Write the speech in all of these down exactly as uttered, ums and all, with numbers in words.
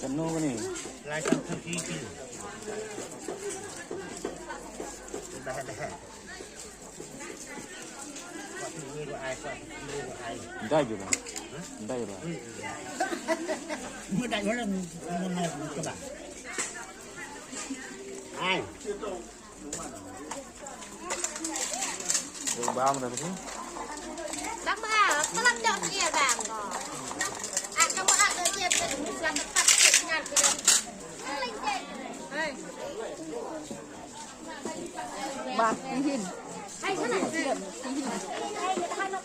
Kano kani? Lai tam thirty ki. Dah, dah. Dai juga. Dai juga. Mudah jual, mudah, mudah, mudah. Ai. Bang dah tu. Bang, bang, telat dah dia, bang. Ah, kamu ada dia, dia bukan tempat tinggal dia. Hai. Ba, tihin. Hai, sana. Tihin.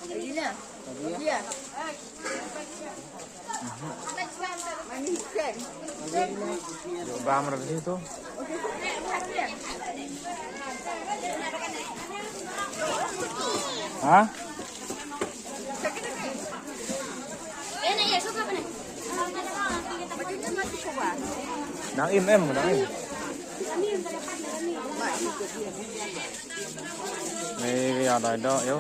Iya. Iya. Bam ra tu. Ha? Nang im, em, nang im. Ni, ya, dah, dah, yo.